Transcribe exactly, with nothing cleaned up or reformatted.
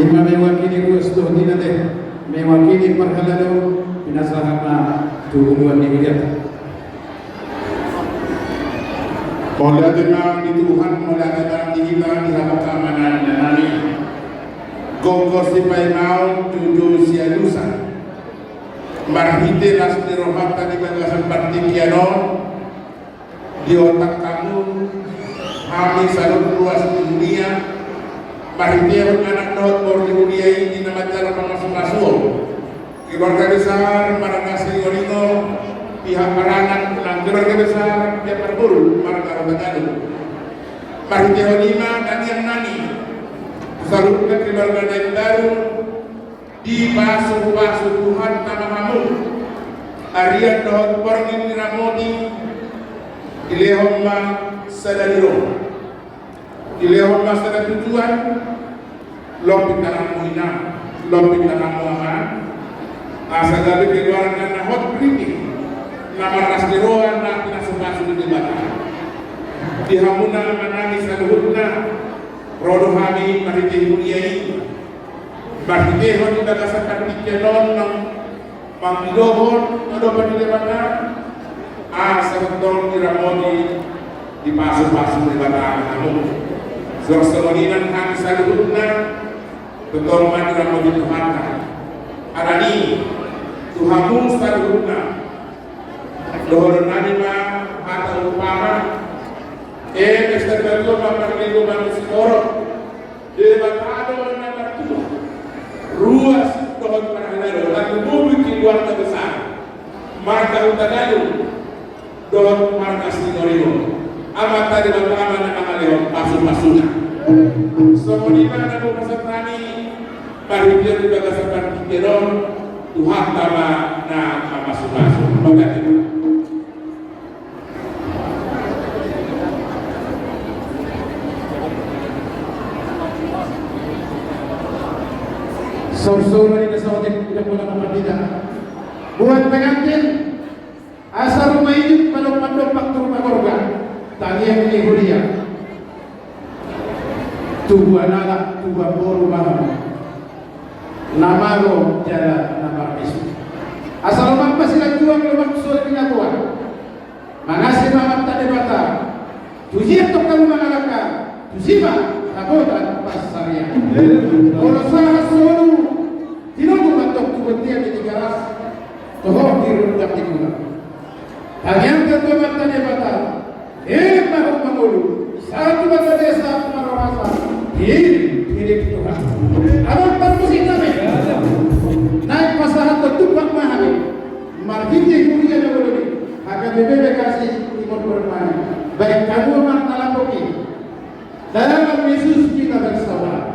Ima mewakili ruas dohot ina te, mewakili parhalado, pinasahat ma tu uluan ni huriata. Mauliate ma di Tuhan, mauliate ma di hita, di hamu angka amang inang nami. Gogo sipaimaon, jujur sialusan. Marhite las ni rohanta di bagasan partingkian on, diontang hamu, hami saluhut ruas ni huria, marhitehon anak dohot boru ni huria i di na manjalo pamasumasuon. Keluarga besar marga Siringoringo, pihak paranak, nang keluarga besar, pihak parboru, marga Hutagalung. Marhitehon i ma, tangiang nami, saluhutna keluarga na imbaru, dipasupasu Tuhanta ma hamu. Arian dohot borngin ni ramoti, dilehon ma sada ni roha. Dilehon ma sada tujuan, lompit tanganmu inang, lompit tanganmu amang. Asa gabe keluarga na hot ringing, na marlas ni roha, na pinasupasu ni Debata. Di hamuna amang nami saluhutna, ro do hami marhite huria i. Marhitehon di bagasan partingkian on, mangidohon adopan ni Debata, asa tongtong diramoti, dipasupasu Debata hamu. Suang songon i nang hami saluhutna, tongtong ma diramoti Tuhanta. Alani, tu hamu saluhutna, dohonon nami ma hata umpama, e, pesta ni banua ma parlinggoman ni sitorop. Debata do na martua, ruas dohot parhalado, na tumompu di keluarga besar marga Hutagalung dohot marga Siringoringo. Amanta Debata ma na mangalehon pasupasuna. Songon i ma na boi pasahat nami, marhite di bagasan partingkian on, Tuhanta ma na mamasupasu. Mauliate. Saur-saur ma di na saotik, udah pola mamadina. Buat pengantin, asa rumah ijuk, mandok-mandok tu rumah keluarga. Tangiang ni huria. Tubuan anak, tubuan boru ma hamu. Na mago jala na marmisu. Asa lomak ma silanjuang, lomak sole binaboan. Mangasi ma Amanta Debata. Tusi antong hamu mangalangka, tusi ma hagotan pansarian. Molo sahat solu, tinogu ma antong tu bontean ni Tigaras, toho di rondang ni Gula. Tangiangkon tu Amanta Debata, elek ma hamu mangolu, sahat tu Amanta Debata, sahat tu Amanta Debata, elek, elek Tuhan. Amang parmusik nami, naeng pasahathon tumpak ma hami. Marhite huria na bolon i, H K B P B K S I Timor Permai, baen hamu ma na lambok i. Dalam Yesus kita bersaudara.